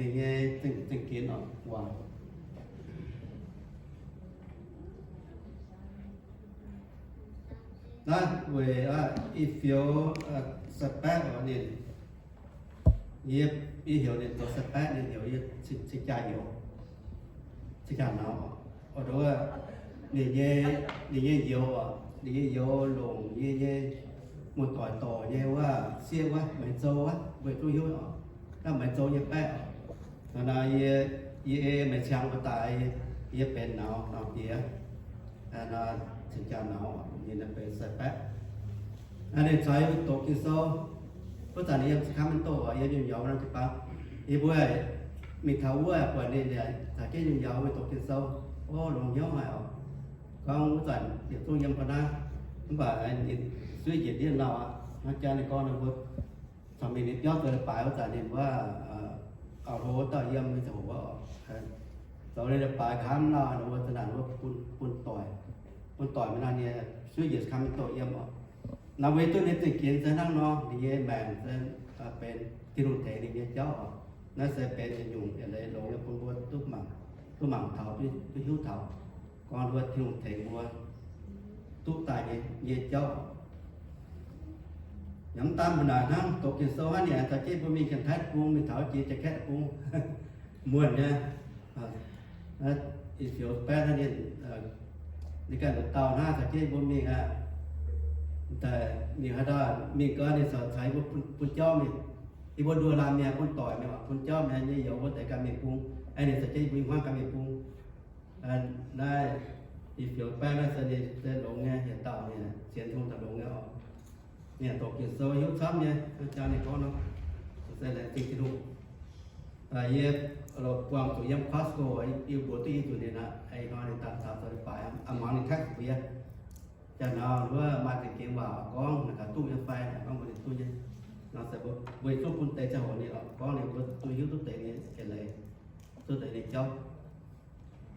ninh nyei zingh, zingh ginx oc waac. Naaiv weic ih fioux Sai-baeqv oc, ninh, yie, yie heuc ninh zoux Sai-baeqv, ninh heuc yie cing jaa youz, cing jaa nauz oc. Oc, ninh nyei, ninh nyei youz oc, ninh nyei youz longc yie nyei muoz-doic dorc nyei wuov sieqv wuov, Meix Zou wuov, mbuo zungv hiuv oc. Naaiv Meix Zou nyei baeqv oc. Naaiv yie, yie ei meix ciangx mbuo daaih, yie benx nauz, nauz diex, cing jaa nauz, ninh benx Sai-baeqv. Naaiv ninh caux yie doqc Ging-Sou, wuov zanc ninh yiem Sacramento oc, yiem nyei mbiauz wuov norm jiu-baang. Yie mbuo mingh taux wuov buatc ninh caux jienv nyei mbiauz mingh doqc Ging-Sou, o, longx hnyouv haic oc. Gorngv wuov zanc yietc zungv yiem ga'naaiv, mv baac ninh suiv njiec ndiev lauh aqv. Hnangv jaa ninh gorngv ninh mbuo caux mingh ninh biauv zoux leiz-baaix wuov zanc ninh mbuo auv-hlo wuov dauh yiem mingh ziangh hoc wuov oc, zoux leiz-baaix nqa'haav lauh ninh mbuo za'naaic wuov bun, bun doic, bun doic mingh nor ninh suiv njiec Sacramento yiem oc. Naaiv weic duqv ninh zingh ginx se hnangv nor, ninh nyei maengc se benx Tin-Hungh tengx ninh nyei jauv oc. Naaiv se benx yietc nyungc eix leiz longx nyei bun mbuo duqv mangc, duqv mangc taux, duqv hiuv taux. Gorngv wuov Tin-Hungh tengx mbuo duqv daaih nyei, nyei jauv. Yaac mv daan mbuo naaic hnangv, doqc Ging-Sou hnangv, ninh caux jienv mbuo mingh Janx-Taiv Bung, mingh taux jiex Janx-Kaeqv Bung, muonh nyei. Ih fioux baeqv hnangv, ninh, ninh ganh nduqc dauh hnangv, caux jienv mbuo mingh aqv. Daaih mingh haaix dauh mingh gau, ninh caux, caux yie mbuo bun, bun jauv mingh. Yie mbuo nduoh laanh mienh bun doic mingh, bun jauv mingh, nyei youz mbuo deix ganh mingh bung. Aengx ninh caux jienv yie mbuo i hmuangv ganh mingh bung. Naaiv ih fioux baeqv naaiv se ninh se longx nyei, yietc dauh ninh sienx Tin-Hungh daaih longx nyei oc. Ninh doqc Ging-Sou hiuv camv nyei, jang ninh gorngv nor, se laengz zingh Tin-Hungh. Yie buangh zuqc yiem Costco, yie mbuox duqv i zuqc ninh aqv, ih hnoi ninh daaih taux zoux leiz-baaix, a'muangx ninh text mbuox yie. Jaa nor wuov maaih zingh ginx waac gorngv, naaic gaax duqv nyei fai, naaic gorngv mbuox ninh duqv nyei. Nor se mbuo, mbuo zungv bun deix ziangh hoc ninh oc, gorngv ninh mbuo duqv hiuv duqv deix nyei eix leiz, duqv deix nyei jauv.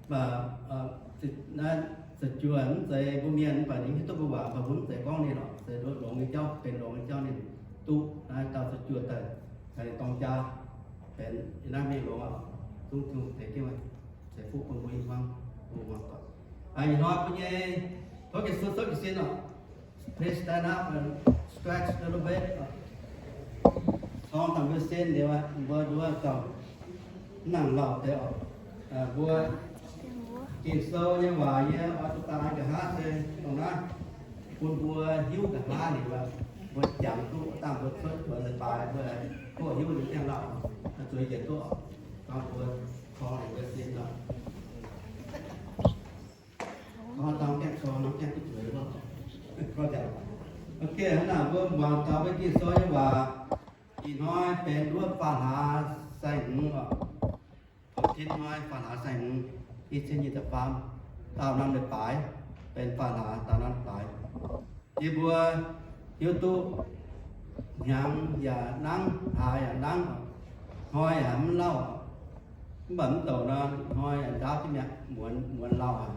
Mv baac naaiv za'juoh mv zeiz mbuo mienh, mv baac ninh hiuv duqv mbuo waac, mv baac mbuo mv zeiz gorngv ninh oc, se longx nyei jauv, benx longx nyei jauv ninh duqv naaiv dauh za'juoh daaih, daaih ninh dorng jaa, benx naaiv mingh longx oc, zungv Tin-Hungh tengx jienv, ceix fuqv bun mbuo i hmuangv, bun mbuo muangx doic. Ih hnoi mbuo nyei tov jiez sin, tov jiez sin oc. Please stand up and stretch a little bit. Corng dangh mbuo sin liuz, mbuo nduov gauh mv nangc lauh deix oc. Mbuo Ging-Sou nyei waac yie oix zuqc daaih nqa'haav se dongh naaiv, bun mbuo hiuv nqa'haav liuz, mbuo jangx duqv dangh mbuo cuotv wuonx leiz-baaix mbuo duqv hiuv liuz ziangh lauh, zueiz njiec duqv oc. Dangh mbuo corng liuz mbuo sin oc. Norm gaengh corng, norm gaengh duqv zueiz wuov. Ok, hnangv naaic mbuo muangx taux mbuo Ging-Sou nyei waac. Ih hnoi benx wuov faam hlaax saeng-hmz oc. Tin hnoi faam hlaax saeng-hmz, i cin nyic ziepc faam, daauh norm leiz-baaix, benx faam hlaax daauh norm leiz-baaix. Yie mbuo hiuv duqv hnyangx yaac nangv, hlaax yaac nangv, hnoi yaac mv lauh. Mv baac mv douc nor, hnoi yaac ndaauv jienv mi'aqv, muonz, muonz lauh haic.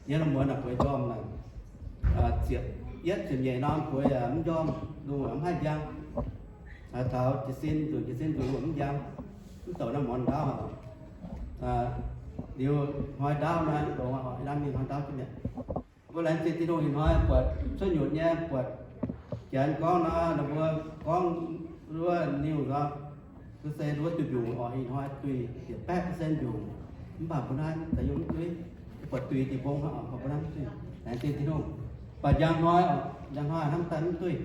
Yie muonz naaic bueix njormh naaic, ziepc yietv ziepc nyeic norm bueix yaac mv njormh, lungh yaac mv haih njang. Taux jiez sin nzunc, jiez sin nzunc mv njang. Mv douc naaiv muonz ndaauv haic. Liuz hnoi ndaauv naaiv longx, hnoi mingh hnoi ndaauv jienv mi'aqv. Mbuo laengz zingh Tin-Hungh ih hnoi buatc cuotv nyutc nyei, buatc Janx gorngv nor, ninh mbuo gorngv wuov news nor, se wuov duih mbiungc oc, ih hnoi duih yietc baeqv percent mbiungc. Mv baac mbuo naaiv daaih yungh mv duih, buatc duih deic-bung hnangv oc, mbuo naaiv mv duih. Laengz zingh Tin-Hungh. Mv baac njang hnoi oc, njang hnoi hnamv daaih mv duih.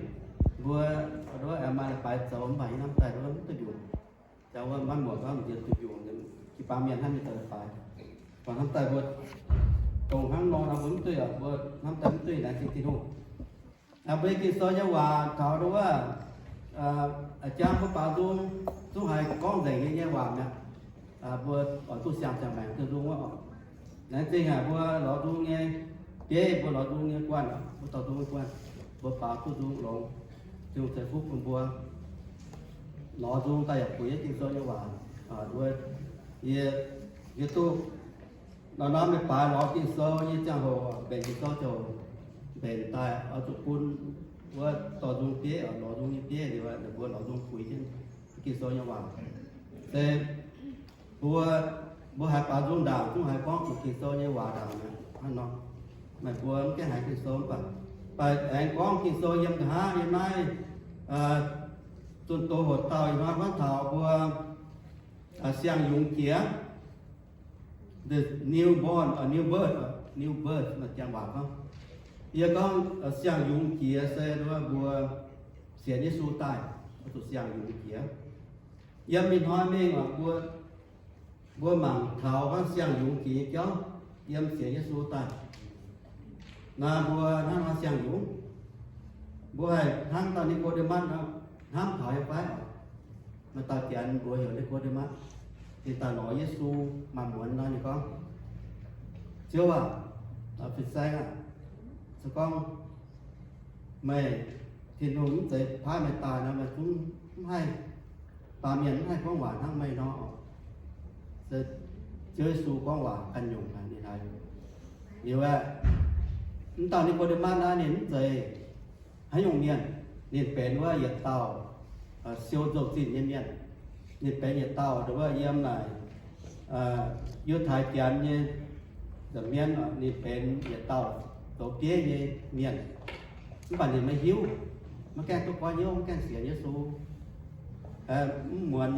Mbuo wuov maaih leiz-baaix zoux, mv baac yie hnamv daaih wuov mv duih mbiungc. Jangx wuov maiv muoc gorngv nziex duih mbiungc, jiu-baang mienh hnamv nyei zoux leiz-baaix. Mv baac hnamv daaih mbuo dongh hnangv nor nor mbuo mv duih oc, mbuo hnamv daaih mv duih, laengz zingh Tin-Hungh. Mbuo Ging-Sou nyei waac taux wuov, jangx mbuo baaux nzung zungv haiz gorngv nzengc nyei nyei waac mi'aqv. Mbuo oix duqv siang-siang maengc duqv nzung wuov oc. Laengz zingh haic mbuo lorz nzung nyei bieiv, mbuo lorz nzung nyei guanh, mbuo dorh nzung nyei guanh, mbuo baaux duqv nzung longx. Tin-Hungh ceix fuqv bun mbuo lorz nzung daaih yaac bueix Ging-Sou nyei waac. Yie, yie duqv Norm-norm leiz-baaix lorz Ging-Sou nyei ziangh hoc, mbenc Ging-Sou ziangh hoc, mbenc daaih oix zuqc bun wuov dorh nzung bieiv, lorz nzung nyei bieiv liuz, ninh mbuo lorz nzung puix jienv Ging-Sou nyei waac. Se mbuo, mbuo haiz baaux nzung ndaangc zungv haiz gorngv zuqc Ging-Sou nyei waac ndaangc mi'aqv. Hnangv nor, meih mbuo mv gaengh haiz Ging-Sou mv baac, baac aengx gorngv Ging-Sou yiem nqa'haav yiem naaiv zunh doz hoc dauh ih hnoi gorngv taux mbuo siang-yungz jiex, the new born, new birth, new birth, maaih janx waac gorngv. Yie gorngv siang-yungz jiex se mbuo sienx Yesu daaih, zuqc siang-yungz jiex. Yiem ih hnoi mingh oc, mbuo, mbuo mangc taux gorngv siang-yungz jiex nyei jauv yiem sienx Yesu daaih. Naaiv mbuo hnangv nor siang-yungz, mbuo haih hnangv dauh Ni^ko^nde^matv nor, hnamv taux nyei fai? Maaih dauh janx mbuox heuc Ni^ko^nde^matv, ninh daaih lorz Yesu maaih muonz nor, ninh gorngv, Ziouv aac, fin-saeng aah, se gorngv meih, Tin-Hungh mv zeiz paaiv meih daaih nor, meih zungv mv haih, baamh mienh mv haih gorngv waac hnangv meih nor. Se Ziouv Yesu gorngv waac ganh nyungc ninh haiz. Liuz aeqv, mv dauh Ni^ko^nde^matv naaiv ninh mv zeiz haaix nyungc mienh. Ninh benx wuov yietc dauh siou nzou-zinh nyei mienh. Ninh benx yietc dauh wuov yiem naaic Yiutai Janx nyei nza'hmien, ninh benx yietc dauh zoux bieiv nyei mienh. Mv baac ninh maiv hiuv, maiv gaengh duqv goiv hnyouv, maiv gaengh sienx Yesu. Mv muonz,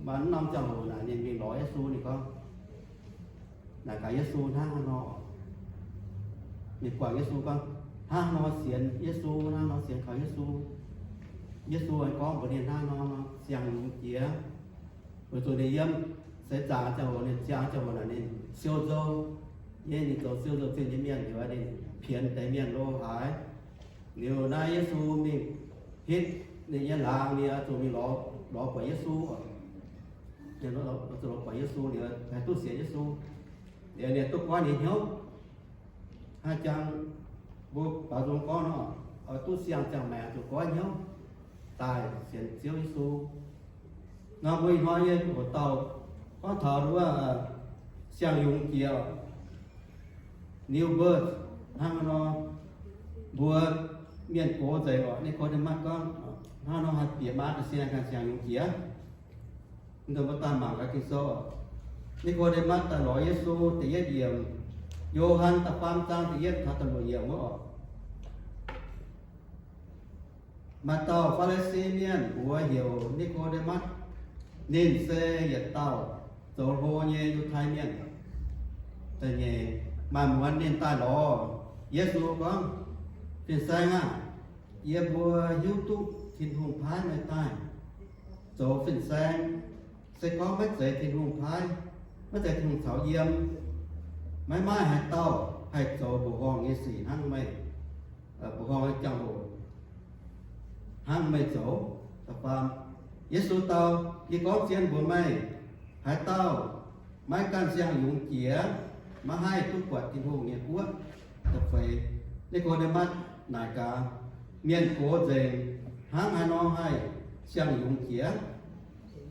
mv norm ziangh hoc naaic ninh mingh lorz Yesu, ninh gorngv, naaic gaax Yesu hnangv haaix nor. Ninh guangc Yesu gorngv, hnangv haaix nor sienx Yesu, hnangv haaix nor sienx kaux Yesu. Yesu aengx gorngv mbuox ninh hnangv haaix nor siang-yungz jiex. Weic zuqc ninh yiem seix zaangc ziangh hoc, ninh ziangh ziangh hoc naaic ninh siou nzou nyei, ninh zoux siou nzou-zinh nyei mienh, ninh pienx deix mienh lo haaix. Liuz naaiv Yesu mingh hitv ninh nyei laangz, ninh oix zuqc mingh lorz, lorz buatc Yesu oc. Ninh oix zuqc lorz buatc Yesu liuz haih duqv sienx Yesu. Liuz ninh duqv goiv ninh hnyouv. Hnangv jangx mbuo baaux nzung gorngv nor, oix duqv siang ziangh maengc zuqc goiv hnyouv daaih sienx Ziouv Yesu. Nor mbuo ih hnoi nyei hoc dauh gorngv taux wuov siang-yungz jiex, new birth, hnangv nor mbuo mienh gox nzengc oc. Ni^ko^nde^matv gorngv, hnangv nor haih bieqc maa ga'sie ganh siang-yungz jiex. Mv deix mbuo daaih mangc gaax Ging-Sou oc. Ni^ko^nde^matv daaih lorz Yesu da'yietv yiemc, Yo^han da'faam zaang da'yietv taux da'luoqc yiemc wuov oc. Maaih dauh Faa^li^si Mienh mbuox heuc Ni^ko^nde^matv. Ninh se yietc dauh zoux hlo nyei Yiutai Mienh. Da'nyeic, maaih muonz ninh daaih lorz Yesu gorngv, Fin-saeng aah! Yie mbuo hiuv duqv Tin-Hungh paaiv meih daaih zoux fin-saeng. Se gorngv maiv zeiz Tin-Hungh paaiv, maiv zeiz Tin-Hungh caux yiem, maiv maaih haaix dauh haih zoux mbuoqc horngh nyei sic hnangv meih, mbuoqc horngh nyei jangx-hoc hnangv meih zoux. Da'faam, Yesu dau, Yie gorngv zien mbuox meih, haaix dauh maiv ganh siang-yungz jiex, maiv haih duqv buatc Tin-Hungh nyei guoqv. Da'feix, Ni^ko^nde^matv naaic gaax, Mienh gox nzengc hnangv haaix nor haih siang-yungz jiex?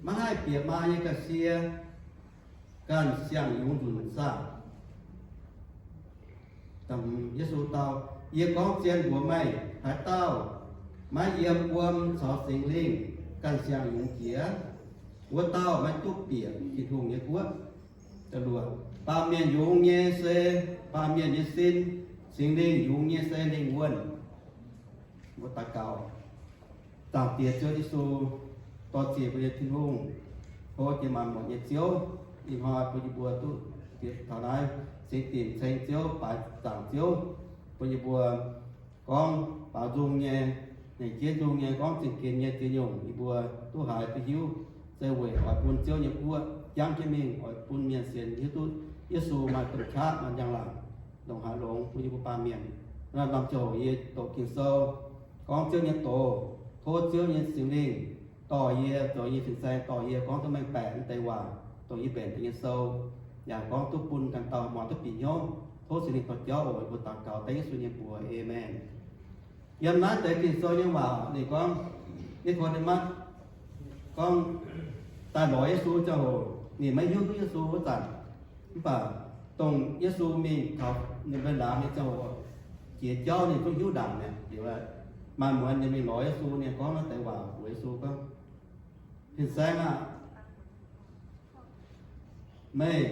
Maiv haih bieqc maa nyei ga'sie ganh siang-yungz nzunc saah? Yesu dau, Yie gorngv zien mbuox meih, haaix dauh maiv yiem wuom caux Singx Lingh ganh siang-yungz jiex, wuov dauh maiv duqv bieqc Tin-Hungh nyei guoqv. Da'luoqc, baamh mienh yungz nyei se baamh mienh nyei sin, Singx Lingh yungz nyei se lingh wuonh. Mbuo daux gaux. Zaangc Diex Ziouv Yesu, dorh ziec mbuo nyei Tin-Hungh, tov jiex maanc muotc nyei Ziouv, ih hnoi bun yie mbuo duqv taux naaiv singx dinc ceng Ziouv, baaix zaangc Ziouv, bun yie mbuo gorngv baaux nzung nyei, nyanc jiex nzung nyei, gorngv zingh ginx nyei ziex nyungc, yie mbuo duqv haiz duqv hiuv, se weic oix bun Ziouv nyei guoqv jangv jienv mingh, oix bun mienh sienx hiuv duqv Yesu maaih domh qaqv, maaih njang-laangc, ndongc haaix longx bun yie mbuo baamh mienh. Naaiv norm ziangh hoc yie doqc Ging-Sou, gorngv Ziouv nyei doz, tov Ziouv nyei Singx Lingh dorh yie zoux yie fin-saeng, dorh yie gorngv duqv mengh baeqc mv deix waac, dongh yie mbenc deix nyei sou, yaac gorngv duqv bun ganh dauh muangx duqv bieqc hnyouv. Tov Singx Lingh dorh jauv oc. Mbuo daux gaux dengv Yesu nyei mbuox. Aamen. Yiem naaiv deix Ging-Sou nyei waac ninh gorngv, Ni^ko^nde^matv gorngv daaih lorz Yesu ziangh hoc ninh maiv hiuv duqv Yesu wuov zanc, mv baac Dongh Yesu mingh taux ninh mbuo laangz nyei ziangh hoc, jiex jauv ninh zungv hiuv ndaangc mi'aqv. Liuz maaih muonz ninh mingh lorz Yesu, ninh gorngv naaiv deix waac mbuox Yesu gorngv, Fin-saeng aah! Meih,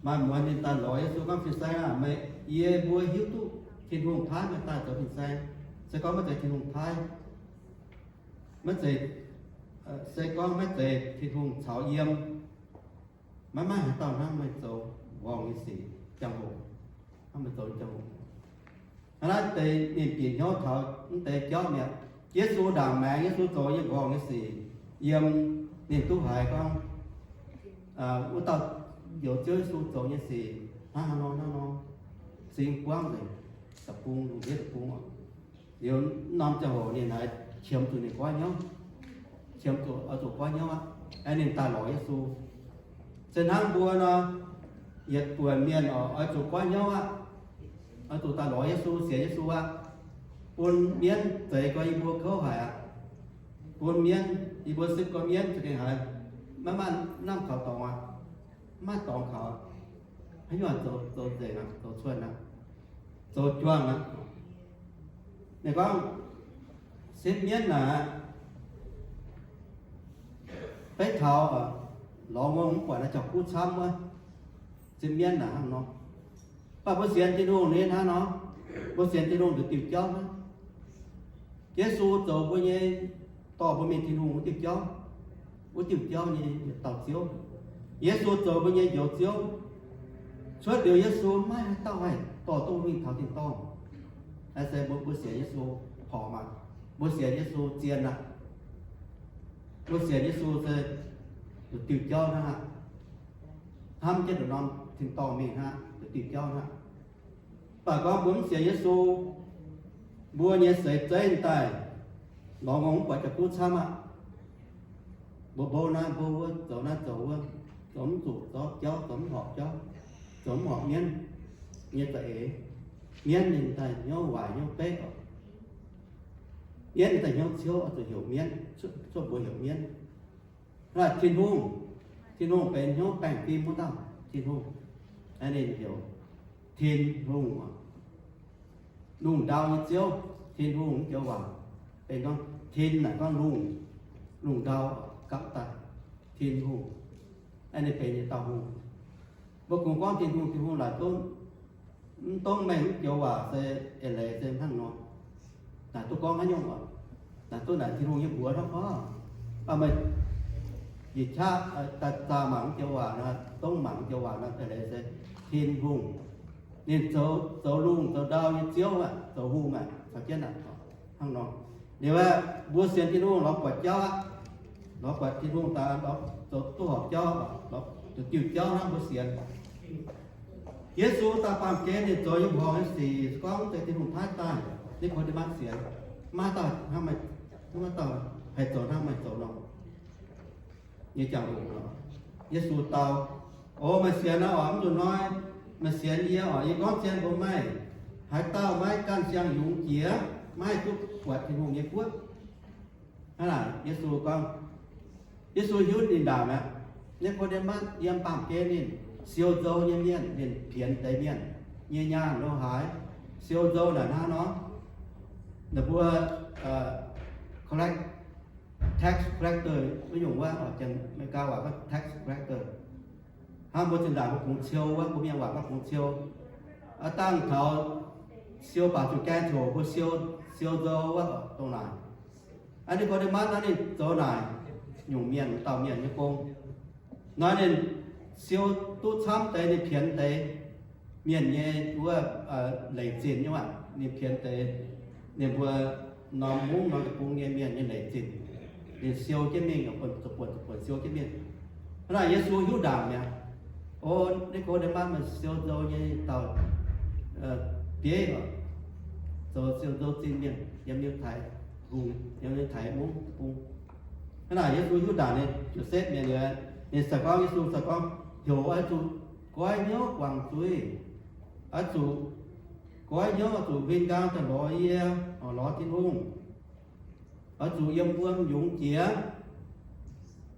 maaih muonz ninh daaih lorz Yesu gorngv, Fin-saeng aah! Meih, yie mbuo hiuv duqv Tin-Hungh paaiv meih daaih zoux fin-saeng. Se gorngv maiv zeiz Tin-Hungh paaiv, maiv zeiz, se gorngv maiv zeiz Tin-Hungh caux yiem, maiv maaih haaix dauh hnangv meih zoux nqorngv nyei sic ziangh hoc, hnangv meih zoux nyei ziangh hoc. Hnangv naaiv deix ninh bieqc hnyouv taux mv deix jauv mi'aqv. Yesu ndaangc maengx, Yesu zoux nyei nqorngv nyei sic, yiem ninh duqv haiz gorngv wuov dauh njoux Ziouv Yesu zoux nyei sic hnangv haaix nor hnangv nor, singx buangv nzengc, da'bung, lungh ndiev da'bung oc. Liuz norm ziangh hoc ninh haiz qiemx zuqc ninh goiv hnyouv, qiemx zuqc oix zuqc goiv hnyouv aqv. Aeqv, ninh daaih lorz Yesu. Se hnangv mbuo nor, yietc buonc mienh oix zuqc goiv hnyouv aqv, oix zuqc daaih lorz Yesu, sienx Yesu aqv. Bun mienv zeix gorngv yie mbuo kouv haic aqv. Bun mienv, yie mbuo sipv gorngv mienv za'gengh haiz maiv maaih lamh kaux dorngx aqv, maiv maaih dorngx kaux, haaix nyungc zoux nzengc aqv, zoux cuotv aqv, zoux juangc aqv. Ninh gorngv, sipv mienv naaic, beiv taux lorz ngongh mv buatc naaiv jauv kuv camv wuov, sipv mienv naaic hnangv nor. Mv baac mbuo sienx Tin-Hungh nyei hnangv nor, mbuo sienx Tin-Hungh nduqc diuh jauv hnangv. Yesu zoux mbuo nyei, dorh mbuo mingh Tin-Hungh wuov diuh jauv, wuov diuh jauv nyei yietc dauh Ziouv. Yesu zoux mbuo nyei Njoux Ziouv. Cuotv liuz Yesu maiv haaix dauh haih dorh duqv mingh taux tin-dorngh. Naaiv se mbuo, mbuo sienx Yesu horpc aqv. Mbuo sienx Yesu zien aqv. Mbuo sienx Yesu se nduqc diuh jauv hnangv aqv. Hnamv jienv nduqc norm tin-dorngh mingh hnangv, nduqc diuh jauv hnangv. Mv baac gorngv mbuo mv sienx Yesu, mbuo nyei seix zeiv daaih, lorz ngongh mv buatc jauv kuv camv aqv. Mbuo mbouv naaiv mbouv wuov, zoux naaiv zoux wuov, zoux mv zuqc zorqv jauv, zoux mv horpc jauv, zoux mv horpc mienv nyei za'eix. Mienv ninh daaih hnyouv waaic hnyouv beqv oc. Mienv ninh daaih hnyouv ciouv oix zuqc heuc mienv, cuotv mbuox heuc mienv. Hnangv naaic Tin-Hungh, Tin-Hungh benx hnyouv baengh fim wuov dauh Tin-Hungh. Naaiv ninh heuc Tin-Hungh oc. Lungh ndau nyei Ziouv, Tin-Hungh mv joux waac benx gorngv tin naaic gorngv lungh, lungh ndau gapv daaih Tin-Hungh. Naaiv ninh benx yietc dauh hungh. Mbuo kungx gorngv Tin-Hungh, Tin-Hungh naaic duqv mv dongv mengh mv joux waac se eix leiz se hnangv nor. Naaic duqv gorngv haaix nyungc oc? Naaic duqv naaic Tin-Hungh nyei mbuox hnangv gorngv, meih yietc qaqv daaih zaah mangc mv joux waac nor, dongv mangc mv joux waac nor, eix leiz se Tin-Hungh. Ninh zoux, zoux lungh zoux ndau nyei Ziouv aqv, zoux hungh aqv, caux jienv aqv. Hnangv nor, liuz aeqv, mbuo sienx Tin-Hungh lorz buatc jauv aqv, lorz buatc Tin-Hungh daaih lorz zoux duqv horpc jauv, lorz zoux diuh jauv hnangv mbuo sienx. Yesu daaih baamh gen ninh zoux nyei mbuoqc nyei sic, gorngv deix Tin-Hungh paaiv daaih, Ni^ko^nde^matv sienx, maiv dauh hnangv meih, maiv dauh haih zoux hnangv meih zoux nor. Nyei jangx-hoc, Yesu dau, O meih sienx naaiv oc, mv nzunc hnoi meih sienx yie oc. Yie gorngv zien mbuox meih, haaix dauh maiv ganh siang yungz jiex, maiv haih duqv buatc Tin-Hungh nyei guoqv. Hnangv naaic Yesu gorngv, Yesu hiuv ninh ndaangc aqv. Ni^ko^nde^matv yiem baamh gen ninh, siou nzou nyei mienh, ninh pienx deix mienh nyei nyaanh lo haaix, siou nzou naaic hnangv nor. Ninh mbuo collect, tax collector, wuov nyungc wuov, Janx-America waac gorngv tax collector. Hnangv mbuo zinh ndaangc mbuo kungx ciou wuov, mbuo mienh waac gorngv kungx ciou. Aav dangh taux siou baac zuqc gaeng ziouc mbuo siou, siou nzou wuov dongh naaic. Aa, Ni^ko^nde^matv naaiv ninh zoux naaic nyungc mienh, dauh mienh nyei gong. Naaiv ninh siou duqv camv deix, ninh pienx deix mienh nyei wuov leic zinh nyei waac, ninh pienx deix ninh mbuo norm mungv norm deic-bung nyei mienh nyei leic zinh. Ninh siou jienv mingh, buonc, buonc, buonc siou jienv mingh. Hnangv naaic Yesu hiuv ndaangc mi'aqv. O, Ni^ko^nde^matv, meih siou nzou nyei dauh bieiv oc, zoux siou nzou zinh mienh yiem Yiutai, hungh yiem Yiutai mungv deic-bung. Hnangv naaic Yesu hiuv ndaangc ninh, Josepv mienh, ninh se gorngv, Yesu se gorngv heuc oix zuqc goiv hnyouv guangc zuiz, oix zuqc goiv hnyouv, oix zuqc huin nqaang daaih lorz yie, lorz Tin-Hungh, oix zuqc yiem wuom yungz jiex.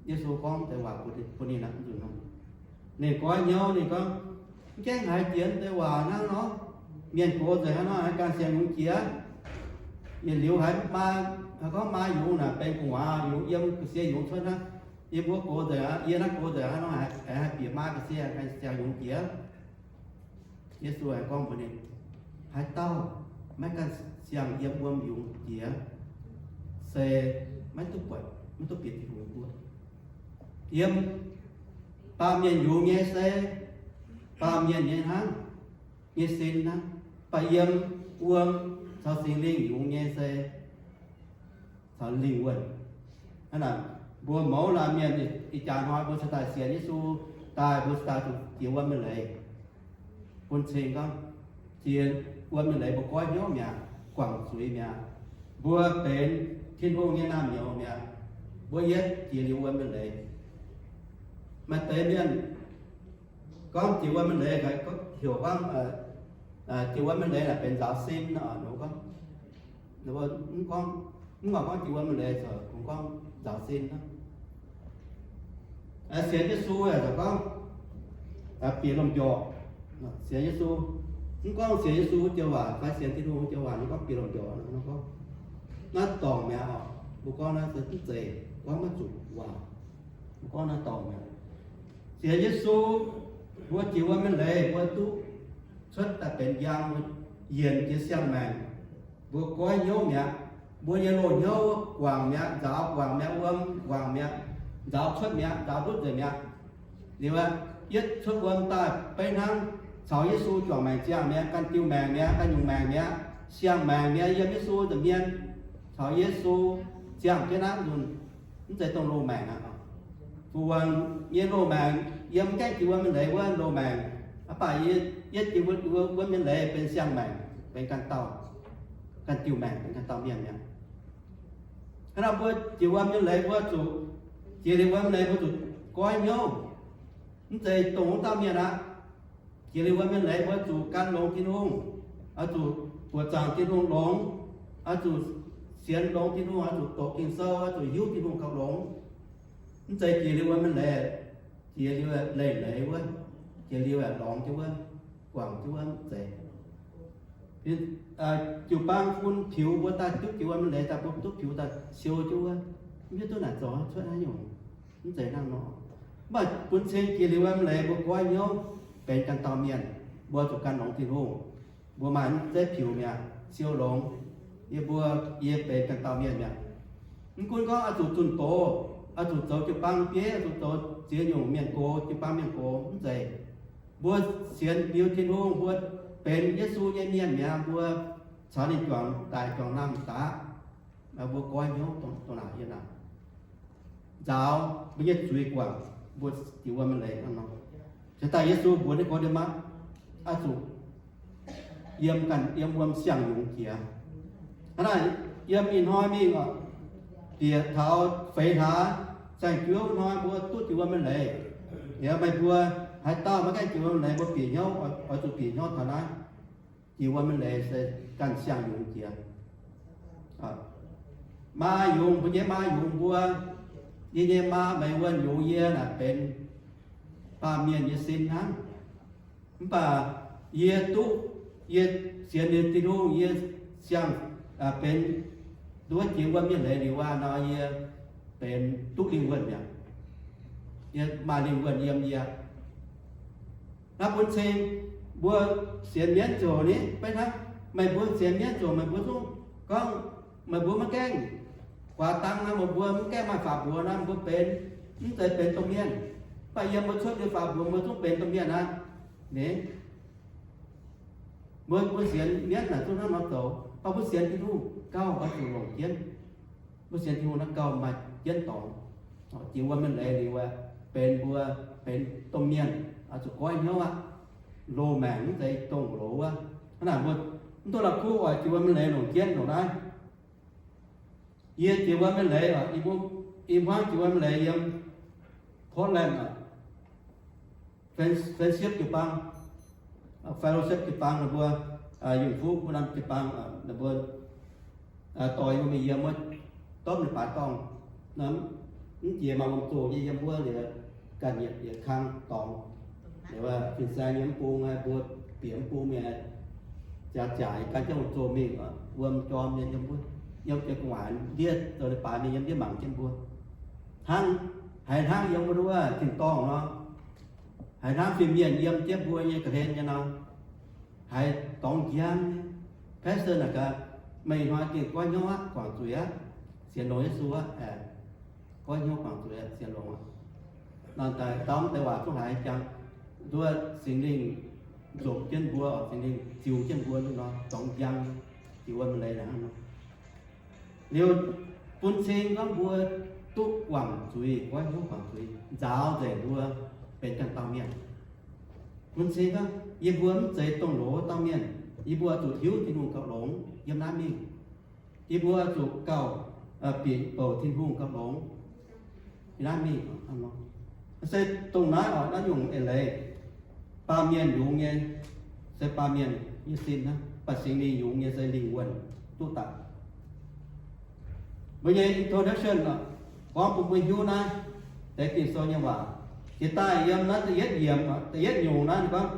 Yesu gorngv deix waac bun ninh aqv, nzunc hnoi. Ninh goiv hnyouv, ninh gorngv, mv gaengh haiz jiex deix waac hnangv nor, mienh gox nzengc hnangv nor, haiz ganh siang-yungz jiex. Yietc liuz haiz maa, haiz gorngv maa yungz naaic benx gu'nguaaz yungz, yiem ga'sie yungz cuotv hnangv. Yie mbuo gox nzengc, yie naaiv gox nzengc hnangv nor, aengx haih bieqc maa ga'sie, ganh siang-yungz jiex. Yesu aengx gorngv mbuox ninh, haaix dauh maiv ganh siang yiem wuom yungz jiex, se maiv duqv buatc, maiv duqv bieqc Tin-Hungh mbuo. Yiem baamh mienh yungz nyei se baamh mienh nyei hnangv, nyei sin hnangv. Mv baac yiem wuom caux Singx Lingh yungz nyei se caux lingh wuonh. Hnangv naaic, mbuo mouz laanh mienh ih jaax hnoi mbuo cingx daaih sienx Yesu daaih, mbuo cingx daaih zuqc jiex wuom nyei leiz. Bun cing gorngv, jiex wuom nyei leiz mbuo goiv hnyouv mi'aqv, guangc zuiz mi'aqv. Mbuo benx Tin-Hungh nyei naamh nyouz mi'aqv. Mbuo yietv jiex liuz wuom nyei leiz. Maaih deix mienh gorngv jiex wuom nyei leiz, heuc gorngv jiex wuom nyei leiz naaic benx nzaaux sin nor, gorngv, mv gorngv jiex wuom nyei leiz, kungx gorngv nzaaux sin hnangv. Sienx Yesu yaac gorngv bieqc lomh njorqc. Sienx Yesu, mv gorngv sienx Yesu wuov joux waac fai sienx Tin-Hungh wuov joux waac, ninh gorngv bieqc lomh njorqc nor, gorngv naaiv dorngc mi'aqv oc. Mbuo gorngv naaiv se mv zeiz, gorngv maiv zuqc waac. Mbuo gorngv naaiv dorngc mi'aqv. Sienx Yesu, mbuo jiex wuom nyei leiz mbuo duqv cuotv daaih benx njang, mbuo yienc jiex siang-maengc. Mbuo goiv hnyouv mi'aqv. Mbuo nyei loz-hnyouv guangc mi'aqv, nzaaux guangc mi'aqv, wuom guangc mi'aqv, nzaaux cuotv mi'aqv, nzaaux ndutv nzengc mi'aqv. Liuz aqv, yietv cuotv wuom daaih beiv hnangv caux Yesu juangc maengc ziangh mi'aqv, ganh diuh maengc mi'aqv, ganh nyungc maengc mi'aqv, siang-maengc mi'aqv, yiem Yesu nza'hmien caux Yesu ziangh jienv naaiv nzunc, mv zeiz dongh loz-maengc aqv. Fu-wanc nyei loz-maengc yiem mv gaengh jiex wuom nyei leiz wuov loz-maengc, mv baac yietv jiex wuom nyei leiz benx siang-maengc, benx ganh dauh, ganh diuh maengc, benx ganh dauh mienh mi'aqv. Hnangv naaic mbuo jiex wuom nyei leiz mbuo zuqc, jiex liuz wuom nyei leiz mbuo zuqc goiv hnyouv, mv zeiz dongh wuov dauh mienh aqv. Jiex liuz wuom nyei leiz mbuo zuqc gan longx Tin-Hungh, oix zuqc buoqc zaangc Tin-Hungh longx, oix zuqc sienx longx Tin-Hungh, oix zuqc doqc Ging-Sou, oix zuqc hiuv Tin-Hungh gauh longx. Mv zeiz jiex liuz wuom nyei leiz, jiex liuz leiz-leiz wuov, jiex liuz lorngx jienv wuov, guangc jienv wuov, mv zeiz. Jiu-baang bun piux mbuo daaih duqv jiex wuom nyei leiz daaih, mbuo duqv piux daaih siou jienv wuov, mv hiuv duqv naaic zoux cuotv haaix nyungc. Mv zeiz hnangv nor. Mv baac bun cing jiex liuz wuom nyei leiz mbuo goiv hnyouv benx ganh dauh mienh, mbuo zuqc gan longx Tin-Hungh. Mbuo maaih mv zeiz piux mi'aqv, siou longx. Yie mbuo, yie benx ganh dauh mienh mi'aqv. Mv gunv gorngv oix zuqc zunh doz, oix zuqc zoux jiu-baang bieiv, oix zuqc zoux ziex nyungc mienh gox, jiu-baang mienh gox, mv zeiz. Mbuo sienx liuz Tin-Hungh, mbuo benx Yesu nyei mienh mi'aqv, mbuo caux ninh juangc daic juangc lamh daaih, mbuo goiv hnyouv dongh naaic yiem naaic. Nzaaux mbuo nyei zuiz guangc, mbuo jiex wuom nyei leiz hnangv nor. Cingx daaih Yesu mbuox ninh gorngv, mbuo maiv oix zuqc yiem ganh, yiem wuom siang-yungz jiex. Hnangv naaic, yiem ih hnoi mingh oc, bieqc taux feix hlaax, saeng-juov hnoi mbuo duqv jiex wuom nyei leiz. Liuz meih mbuo haaix dauh maiv gaengh jiex wuom nyei leiz, mbuo bieqc hnyouv, oix zuqc bieqc hnyouv taux naaiv. Jiex wuom nyei leiz se ganh siang-yungz jiex. Maa yungz, mbuo nyei maa yungz mbuo, yie nyei maa, meih wuonh yungz yie naaic benx baamh mienh nyei sin hnangv. Mv baac yie duqv, yie sienx liuz Tin-Hungh, yie siang, benx nduov jiex wuom nyei leiz liuz aqv nor, yie benx duqv lingh wuonh mi'aqv. Yie maaih lingh wuonh yiem yie. Naaiv bun cing mbuo sienx mienv ziouc ni, beiv hnangv meih mbuo sienx mienv ziouc meih mbuo zungv gorngv meih mbuo maiv gaengh guaax dang nor, meih mbuo mv gaengh maaih faaux mbuox nor, mbuo benx, mv zeiz benx domh mienh. Mv baac yiem mbuo cuotv liuz faaux mbuox, mbuo zungv benx domh mienh aqv. Ni, mbuo, mbuo sienx mienv naaic zungv hnangv nor zoux, mv baac mbuo sienx Tin-Hungh gauh oix zuqc longc jienv. Mbuo sienx Tin-Hungh naaiv gauh maaih jienv dorngx. Jiex wuom nyei leiz liuz aeqv, benx mbuo, benx domh mienh, oix zuqc goiv hnyouv aqv. Loz-maengc mv zeiz dongh loz wuov. Hnangv naaic mbuo mv duqv la'kuqv oix jiex wuom nyei leiz longc jienv ndongc naaiv. Yie jiex wuom nyei leiz oc, ih hmuangv jiex wuom nyei leiz yiem Portland oc, Friendship jiu-baang, Fellowship jiu-baang ninh mbuo, Yunh Fuqv mbuo norm jiu-baang ninh mbuo doix yie mbuo mingh yiem wuov, dopv ninh baaix dorngh, mv jiex maaih wuom-zoh nyei yiem wuov liuz, ganh yietc yietc kang dorngx. Fin-saeng yiem mv bung, mbuo bieqc mv bung mingh, jaax-jaaix gan jienv zoh mingh, wuom jorm nyei yiem wuov, yiem jiex gu'nguaaic ndiev zoux leiz-baaix mingh yiem ndiev mangc jienv mbuo. Hnangv, haiz hnangv yiem wuov tin-dorngh nor, haiz hnangv fin-mienh yiem jienv mbuo nyei ga'hlen nyei nor, haiz dorngx njang nyei. Pastor naaic gaax, meih hnoi gengh goiv hnyouv aqv, guangc zuiz aqv, sienx longx Yesu aqv, goiv hnyouv guangc zuiz, sienx longx aqv. Nor daaih dauh mv deix waac zungv haiz jangx, nduov Singx Lingh nzopc jienv mbuo, Singx Lingh ziux jienv mbuo nor, dorngx njang, ziux wuom leiz hnangv nor. Liuz bun cing gorngv mbuo duqv guangc zuiz, goiv hnyouv guangc zuiz, nzaaux nzengc mbuo benx ganh dauh mienh. Bun cing gorngv yie mbuo mv zeiz dongh loz dauh mienh. Yie mbuo zuqc hiuv Tin-Hungh gauh longx yiem naaiv mingh. Yie mbuo zuqc gauh bieqc bouc Tin-Hungh gauh longx yiem naaiv mingh. Se dongh naaiv oc, naaiv nyungc eix leiz, baamh mienh yungz nyei se baamh mienh nyei sin hnangv, mv baac Singx Lingh yungz nyei se lingh wuonh duqv daaih. Mbuo nyei introduction oc, gorngv bun mbuo hiuv naaiv deix Ging-Sou nyei waac. Jiex daaih yiem naaiv da'yietv yiemc, da'yietv nyungc naaiv ninh gorngv,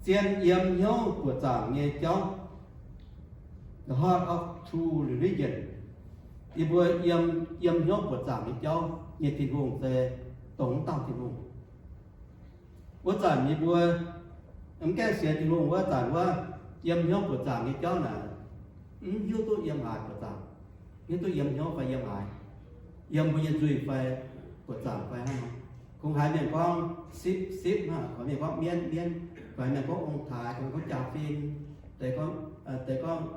zien yiem hnyouv buoqc zaangc nyei jauv, the heart of true religion. Yie mbuo yiem, yiem hnyouv buoqc zaangc nyei jauv nyei Tin-Hungh se dongh wuov dauh Tin-Hungh. Wuov zanc yie mbuo mv gaengh sienx Tin-Hungh wuov zanc wuov, yiem hnyouv buoqc zaangc nyei jauv naaic, mv hiuv duqv yiem haaix buoqc zaangc, hiuv duqv yiem hnyouv fai yiem haaix, yiem mbuo nyei nzuih fai buoqc zaangc fai hnangv nor. Kungx haiz mienh gorngv sipv, sipv hnangv, kungx mienh gorngv mienv, mienv, kungx haiz mienh gorngv ong-taaix, kungx gorngv jaa-fin, deix gorngv, deix gorngv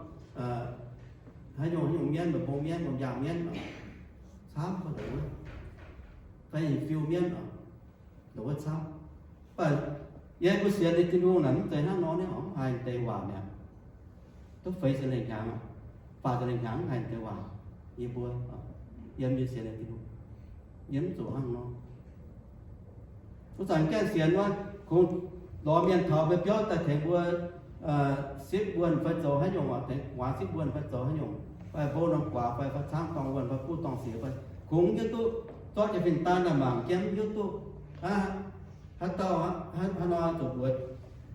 haaix nyungc, haaix nyungc mienv, mba'mbong mienv, mba'mbiaangc mienv, camv fai dongh wuov, fai fiu mienv oc, dongh wuov camv. Mv baac yie mbuo sienx nyei Tin-Hungh naaic mv zeiz hnangv nor nyei oc, mv haih deix waac mi'aqv. Duqv feix ziepc lengh hnyangx, faah ziepc lengh hnyangx mv haih deix waac. Yie mbuo yiem nyei sienx nyei Tin-Hungh, yie mv zuqc hnangv nor. Wuov zanc gaengh sienx wuov, kungx lorz mienh taux mbuo biauv daaih tengx mbuo sipv wuonh fai zoux haaix nyungc oc, tengx guaax sipv wuonh fai zoux haaix nyungc, fai mbou norm guaax fai, fai camv dorngh wuonh fai buv dorngh siex fai, kungx mv hiuv duqv, zorqv jiex fin-daan daaih mangc jienv mv hiuv duqv. Haaix dauh, haaix nor zuqc mbuox,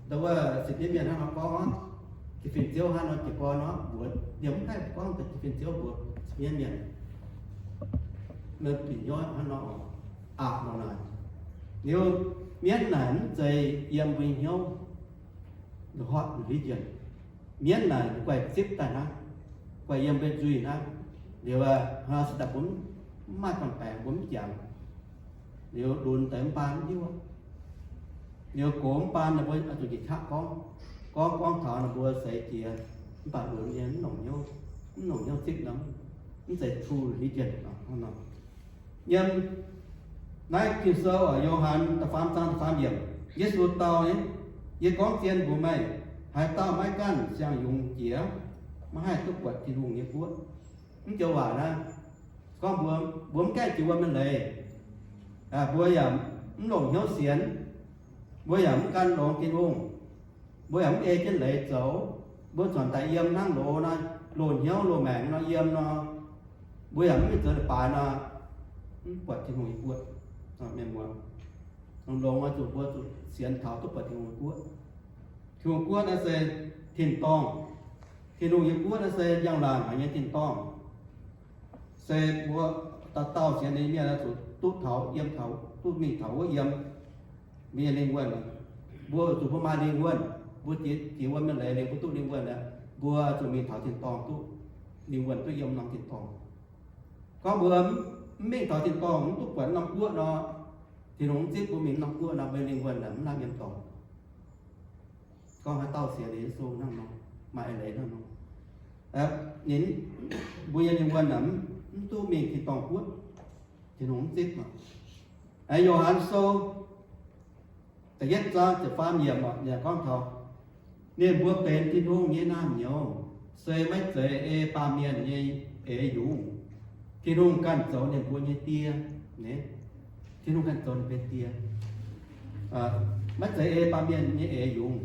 ndau wuov sipv nyei mienh hnangv nor gorngv, jiex fin-ziouv hnangv nor jiez gorn nor mbuox, liemh mv haih gorngv deix jiex fin-ziouv mbuox sipv nyei mienh. Meih bieqc nyoiv hnangv nor, aqc nor naaic. Liuz mienv naaic mv zeiz yiem mbuo nyei hnyouv, the heart religion. Mienv naaic guaih zipv daaih hnangv, guaih yiem mbuo nzuih hnangv. Liuz se daaih mbuo mv maaih ganh baengc, mbuo mv jangx. Liuz lunx deix mv baan mv hiuv. Liuz gox mv baan ninh mbuo oix zuqc njiec qaqv gorngv, gorngv gorngv taux ninh mbuo seix jiex, mv baac lunx nyei mv longc hnyouv, mv longc hnyouv zipv nor, mv zeiz true religion. Yiem naaiv Ging-Sou, Yo^han da'faam zaang da'faam yiemc, Yesu dau, Yie gorngv zien mbuox meih, haaix dauh maiv ganh siang-yungz jiex, maiv haih duqv buatc Tin-Hungh nyei guoqv. Mv joux waac naaiv gorngv mbuo, mbuo mv gaengh jiex wuom nyei leiz, mbuo yaac mv longc hnyouv sienx, mbuo yaac mv gan longx Tin-Hungh, mbuo yaac mv ei jienv leiz zoux, mbuo zuangx daaih yiem hnangv loz nor, loz-hnyouv loz-maengc nor yiem nor, mbuo yaac mv mingh zoux leiz-baaix nor, mv buatc Tin-Hungh nyei guoqv. Mienh muoz, longx-longx oix zuqc mbuo zuqc sienx taux duqv buatc Tin-Hungh nyei guoqv. Tin-Hungh guoqv naaiv se tin-dorngh. Tin-Hungh nyei guoqv naaiv se njang-laangc haic nyei tin-dorngh. Se mbuo dauh dauh sienx nyei mienh oix zuqc duqv taux, yiem taux, duqv mingh taux wuov yiem mbuo nyei lingh wuonh. Mbuo zuqc mbuo maaih lingh wuonh, mbuo jiex, jiex wuom nyei leiz liuz mbuo duqv lingh wuonh aqv, mbuo zuqc mingh taux tin-dorngh duqv lingh wuonh, duqv yiem norm tin-dorngh. Gorngv mbuo mv mingh taux tin-dorngh, mv duqv buatc norm guoqv nor, Tin-Hungh mv zipv mbuo mingh norm guoqv nor, mbuo lingh wuonh naaic mv lamh yiem dorngx. Gorngv haaix dauh sienx Yesu hnangv nor, maaih eix leiz hnangv nor, ninh, mbuo nyei lingh wuonh naaic mv duqv mingh tin-dorngh guoqv. Tin-Hungh mv zipv aqv. Yo^han Sou da'yietv zaang ziepc faam yiemc gorngv taux, ninh mbuo benx Tin-Hungh nyei naamh nyouz, se maiv zeiz ei baamh mienh nyei eix yungz. Tin-Hungh ganh zoux ninh mbuo nyei Die. Tin-Hungh ganh zoux ninh mbuo die, maiv zeiz ei baamh mienh nyei eix yungz.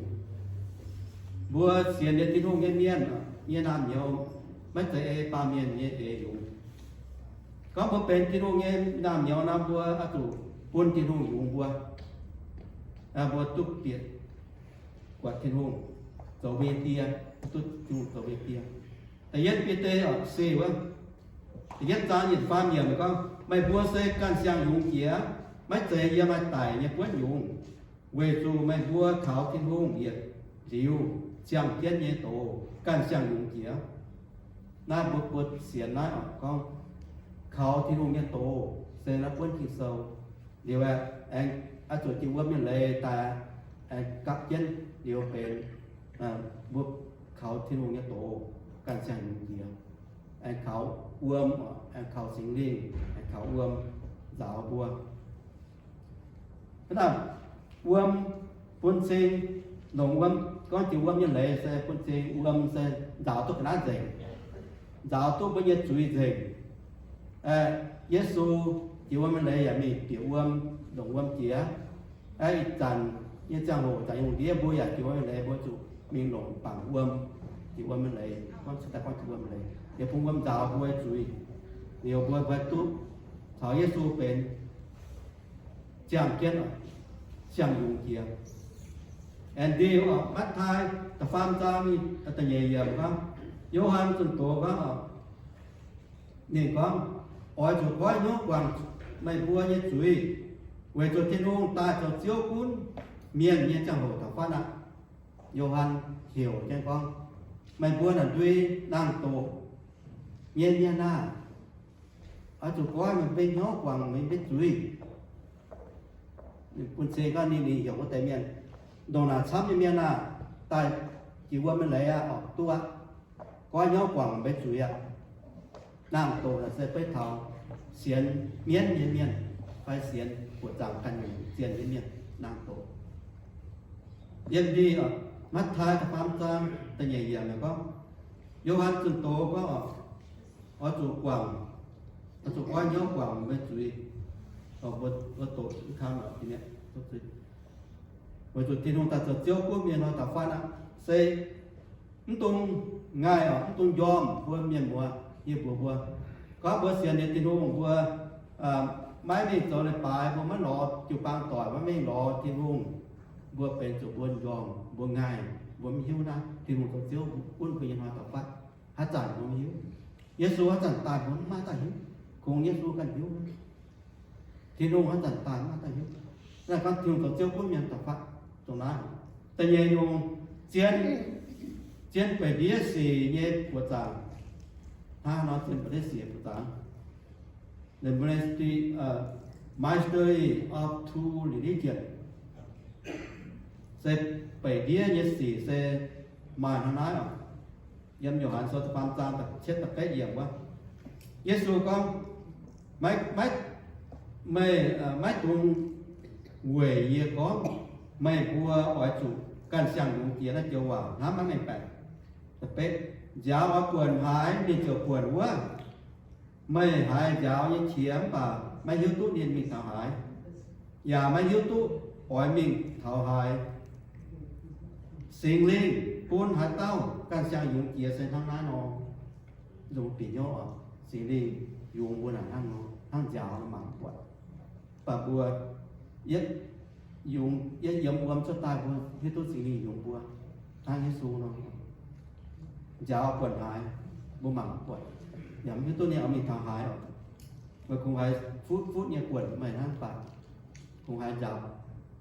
Mbuo sienx nyei Tin-Hungh nyei mienh nyei naamh nyouz maiv zeiz ei baamh mienh nyei eix yungz. Gorngv mbuo benx Tin-Hungh nyei naamh nyouz nor, mbuo oix zuqc bun Tin-Hungh yungz mbuo. Mbuo duqv bieqc buatc Tin-Hungh zoux mbuo nyei Die, duqv Tin-Hungh zoux mbuo nyei Die. Da'yietv Bide oc, se wuov, da'yietv zaang yietc faam yiemc gorngv, meih mbuo se ganh siang-yungz jiex, maiv zeiz yiem maaih daic nyei buonv yungz, weic zuqc meih mbuo kaux Tin-Hungh yietc liuz ziangh jienv nyei doz ganh siang-yungz jiex. Naaiv mbuo, mbuo sienx naaiv oc, gorngv kaux Tin-Hungh nyei doz se naaiv buonv Ging-Sou. Liuz aeqv, aengx oix zuqc jiex wuom nyei leiz daaih, aengx gapv jienv liuz benx mbuo kaux Tin-Hungh nyei doz ganh siang-yungz jiex. Aengx kaux wuom, aengx kaux Singx Lingh, aengx kaux wuom nzaaux mbuo. Hnangv naaic, wuom bun cing, longc wuom, gorngv jiex wuom nyei leiz se bun cing wuom se nzaaux duqv ga'naaiv nzengc, nzaaux duqv mbuo nyei zuiz nzengc. Yesu jiex wuom nyei leiz yaac mingh bieqc wuom, longc wuom jiex. Ih zanc nyei ziangh hoc, zanc nyei lungh ndiev mbuo yaac jiex wuom nyei leiz, mbuo zuqc mingh longc bangc wuom, jiex wuom nyei leiz, gorngv cingx daaih gorngv jiex wuom nyei leiz, liuz bun wuom nzaaux mbuo nyei zuiz, liuz mbuo fai duqv caux Yesu benx ziangh jienv, siang-yungz jiex. Aengx ndiuh oc, Matv^taai da'faam zaang da'nyeic yiemc gorngv, Yo^han zunh doz gorngv oc, ninh gorngv, oix zuqc goiv hnyouv guangc meih mbuo nyei zuiz, weic zuqc Tin-Hungh daaih zoux Ziouv gunv mienh nyei ziangh hoc da'faanh aqv. Yo^han heuc jienv gorngv, meih mbuo naaic ndui naang-doqc nyei mienh aah! Oix zuqc goiv meih mbuo hnyouv guangc meih mbuo zuiz. Bun cing gorngv ninh, ninh heuc wuov deix mienh, ndongc naaic camv nyei mienh aah! Daaih jiex wuom nyei leiz aqv, oc, duqv aqv. Goiv hnyouv guangc meih mbuo zuiz aqv. Naang-doqc naaic se beiv taux sienx mienv nyei mienh fai sienx buoqc zaangc ganh nyungc zienh nyei mienh, naang-doqc. Yiem ndin, Matv^taai da'faam zaang da'nyeic yiemc gorngv, Yo^han zunh doz gorngv, oix zuqc guangc, oix zuqc goiv hnyouv guangc meih zuiz. Mbuo doqc mv kang, weic zuqc Tin-Hungh daaih zoux Ziouv gunv mienh nor da'faanh aqv. Se mv dungx ngaih oc, mv dungx njormh mbuo mienh muoz, yie mbuox mbuo, gorngv mbuo sienx nyei Tin-Hungh mbuo maiv mingh zoux leiz-baaix, mbuo maiv lorz jiu-baang doic, maiv mingh lorz Tin-Hungh, mbuo benx zuqc mbuo njormh, mbuo ngaih, mbuo mv hiuv naaiv Tin-Hungh zoux Ziouv gunv mbuo nyei hnoi da'faanh. Haaix zanc mbuo mv hiuv. Yesu haaix zanc daaih mbuo mv maaih daaih hiuv. Kungx Yesu ganh hiuv. Tin-Hungh haaix zanc daaih mv maaih daaih hiuv. Naaiv gorngv Tin-Hungh zoux Ziouv gunv mienh da'faanh dongh naaiv. Da'nyeic nyungc, zien, zien beic ndiev sic nyei buoqc zaangc. Hnangv nor zien beic ndiev sic nyei buoqc zaangc, the ministry, uh, mystery of true religion, se beic ndiev nyei sic se maaih hnangv naaiv oc. Yiem Yo^han Sou da'faam zaang da'cietv da'betv yiemc wuov, Yesu gorngv, maiv, maiv, meih maiv dungx weic yie gorngv meih mbuo oix zuqc ganh siang-yungz jiex naaiv joux waac hnamv maiv mengh baeqc. Da'betv, nziaaux oix buonc haaix, ninh ziouc buonc wuov. Meih haiz nziaaux nyei qiex mv baac maiv hiuv duqv ninh mingh taux haaix, yaac maiv hiuv duqv oix mingh taux haaix. Singx Lingh bun haaix dauh ganh siang-yungz jiex se hnangv naaiv nor. Nzung bieqc hnyouv oc, Singx Lingh yungz mbuo naaic hnangv nor, hnangv nziaaux mangc mv buatc. Mv baac mbuo yietv yungz, yietv yiem wuom cuotv daaih mbuo hiuv duqv Singx Lingh yungz mbuo hnangv Yesu nor. Nziaaux buonc haaix, mbuo mangc mv buatc, yaac mv hiuv duqv ninh oix mingh taux haaix oc. Weic kungx haiz futv futv nyei buonc meih hnangv baac, kungx haiz nziaaux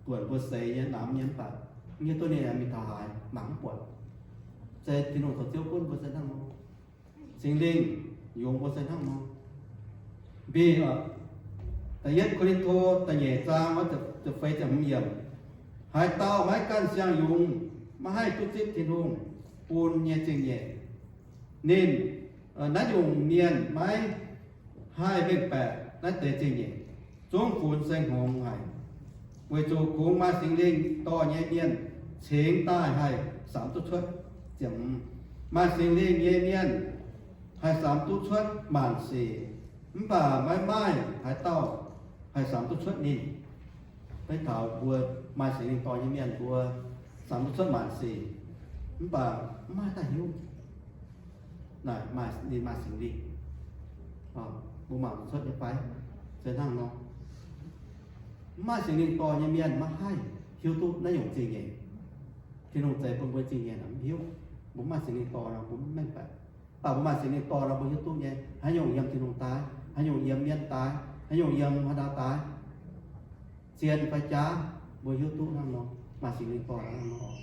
buonc mbuo seix nyei, namx nyei mv baac, mv hiuv duqv ninh oix mingh taux haaix, mangc mv buatc. Se Tin-Hungh zoux Ziouv gunv mbuo se hnangv nor. Singx Lingh yungz mbuo se hnangv nor. Mbi oc, da'yietv Ko^lin^to da'nyeic zaang wuov ziepc feix ziepc hmz yiemc, haaix dauh maiv ganh siang-yungz, maiv haih duqv zipv Tin-Hungh bun nyei zingh nyeic. Ninh, naaiv nyungc mienh maiv haih mengh baeqc naaiv deix zingh nyeic, zungv funx seng hngongx haic, weic zuqc kungx maaih Singx Lingh dorh nyei mienh cingx daaih haih samx duqv cuotv. Ziepc hmz, maaih Singx Lingh nyei mienh haih samx duqv cuotv maanc sic, mv baac maiv maaih haaix dauh haih samx duqv cuotv ninh. Beiv taux mbuo maaih Singx Lingh dorh nyei mienh mbuo samx duqv cuotv maanc sic, mv baac mv maaih daaih hiuv. Naaic maaih, ninh maaih Singx Lingh, mbuo mangc cuotv nyei fai? Se hnangv nor. Mv maaih Singx Lingh dorh nyei mienh maiv haih. hiuv duqv naaiv nyungc zingh nyeic. Tin-Hungh zeix bun mbuo zingh nyeic nor mv hiuv. Mbuo mv maaih Singx Lingh dorh nor mbuo mv mengh baeqc. Mv baac mbuo maaih Singx Lingh dorh nor mbuo hiuv duqv nyei, haaix nyungc yiem Tin-Hungh daaih, haaix nyungc yiem mienv daaih, haaix nyungc yiem haaix dauh daaih, zien fai jaav, mbuo hiuv duqv hnangv nor. Maaih Singx Lingh dorh hnangv nor.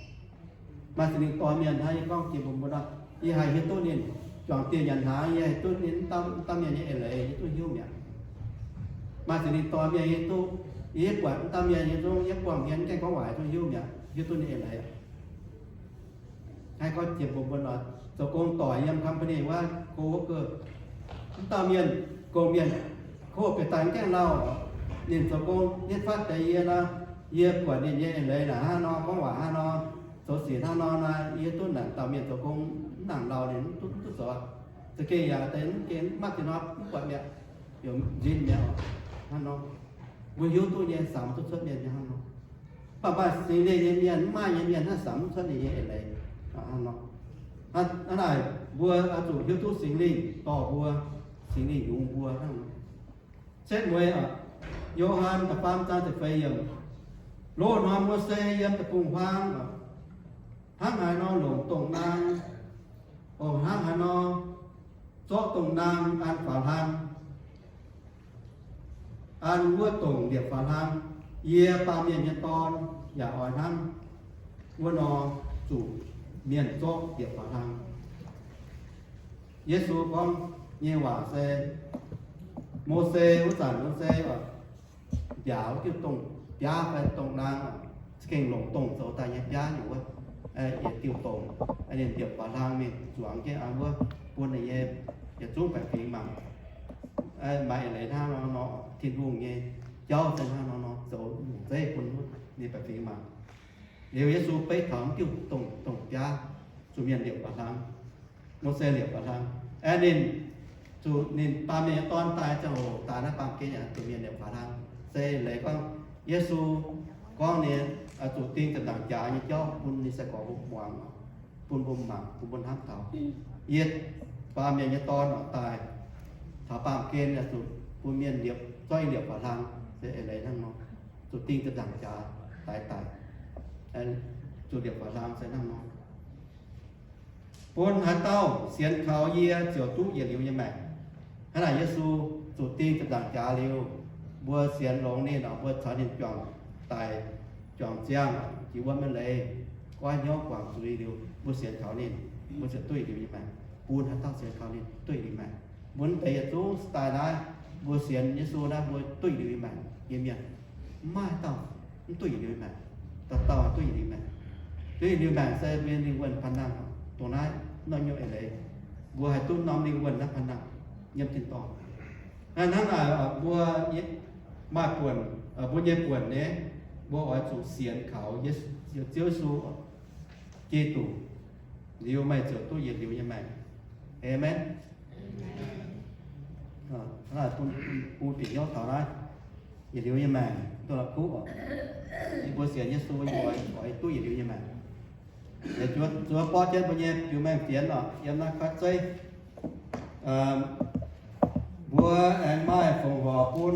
Maaih Singx Lingh dorh mienh hnangv, yie gorngv jiex mbuo mbuo nor, yie haih hiuv duqv ninh juangc dieh nyanc hnaangx, yie haih duqv ninh mv dauh mv dauh mienh nyei eix leiz, yie duqv hiuv mi'aqv. Maaih Singx Lingh dorh mienh hiuv duqv, yie buatc mv dauh mienh nyei zungv, yie buangh hmien gaengh gorngv waaic duqv hiuv mi'aqv, hiuv duqv ninh eix leiz. Haih gorngv jiex mbuo mbuo nor, zoux gong doic yiem company wuov, coworker, mv dauh mienh, gong-mienh, kov bieqc daaih gaengh lauh, ninh zoux gong, ninh fatv deix yie nor, yie buatc ninh nyei eix leiz naaic hnangv nor, gorngv waac hnangv nor, zoux sic hnangv nor naaic, yie duqv naaic dauh mienh zoux gong mv nangc lauh ninh mv duqv, mv duqv zoux. Za'gengh yaac deix mv gengh mv maaih deix nor mv buatc mi'aqv, yaac nzin mi'aqv hnangv nor. Mbuo hiuv duqv nyei, samx duqv cuotv mienh nyei hnangv nor. Mv baac maaih Singx Lingh nyei mienh, mv maaih nyei mienh hnangv samx mv cuotv ninh nyei eix leiz hnangv nor. Hnangv naaic, mbuo oix zuqc hiuv duqv Singx Lingh dorh mbuo, Singx Lingh yungz mbuo hnangv nor. Setv mueiz, Yo^han da'faam zaang ziepc feix yiemc, loz-hnoi Mose yiem deic-bung-huaang hnangv haaix nor longc dongh naang, hnangv haaix nor zorqv dongh naang an faaux hlang, an wuov dongh liepc faaux hlang, yie, Baamh Mienh nyei Dorn, yaac oix hnangv wuov nor zuqc mienh zorqv liepc faaux hlang. Yesu gorngv nyei waac se, Mose wuov zanc Mose mbiaauc wuov diuh dongh biaav fai dongh naang, za'gengh longc dongh zoux daaih nyei biaav nyungc wuov, yietc diuh dongh, ninh liepc faaux hlang mingh zuangx jienv an wuov, bun ninh nyei yietc zungv baeqc fingx mangc. Maaih eix leiz hnangv nor nor, Tin-Hungh nyei jauv se hnangv nor nor zoux nyungc zeiv bun wuov ninh baeqc fingx mangc. Liuz Yesu beiv taux diuh dongh, dongh biaav, zuqc mienh liepc faaux hlang. Mose liepc faaux hlang. Aeqv, ninh zuqc ninh Baamh Mienh nyei Dorn daaih ziangh hoc daaih naaiv baamh gen yaac zuqc mienh liepc faaux hlang. Se leiz gorngv Yesu gorngv ninh zuqc ding ziepc nzaangc jaax nyei jauv bun ninh sai-gorx mbuo muangx, bun mbuo mangc, bun mbuo hnamv taux. Yie, Baamh Mienh nyei Dorn oix daaih taux baamh gen yaac zuqc bun mienh liepc, zorqv liepc faaux hlang. Se eix leiz hnangv nor, zuqc ding ziepc nzaangc jaax daaih daic, zuqc liepc faaux hlang se hnangv nor. Bun haaix dauh sienx kaux yie ziouc duqv yietc liuz nyei maengc. Hnangv naaic Yesu zuqc ding ziepc nzaangc jaax liuz, mbuo sienx longx ninh, mbuo caux ninh juangc daic, juangc ziangh, jiex wuom nyei leiz, goiv hnyouv guangc zuiz liuz, mbuo sienx kaux ninh, mbuo ziouc duqv yietc liuz nyei maengc. Bun haaix dauh sienx kaux ninh duqv yietc liuz maengc. Mbuo mv deix yietc zungv daaih naaiv, mbuo sienx Yesu naaiv, mbuo duqv yietc liuz nyei maengc nyei mienh. Mv maaih dauh mv duqv yietc liuz nyei maengc. Dauh dauh duqv yietc liuz maengc. Duqv yietc liuz maengc se mbuo nyei lingh wuonh panh nangh. Dongh naaiv norm nyungc eix leiz, mbuo haih duqv norm lingh wuonh naaiv panh nangh yiem tin-dorngh. Hnangv naaic, mbuo maaih buonc, mbuo nyei buonc nyei, mbuo oix zuqc sienx kaux Ziouv Yesu Giduc, liuz meih ziouc duqv yietc liuz nyei maengc. Aamen. Bun bieqc hnyouv taux naaiv, yietc liuz nyei maengc duqv la'kuqv oc. Yie mbuo sienx Yesu, yie mbuo oix duqv yietc liuz nyei maengc. Zuov borqv jienv mbuo nyei biux maengh fienx oc, yiem naaiv kuaaiv zeiv. Mbuo aengx maaih fongc horc bun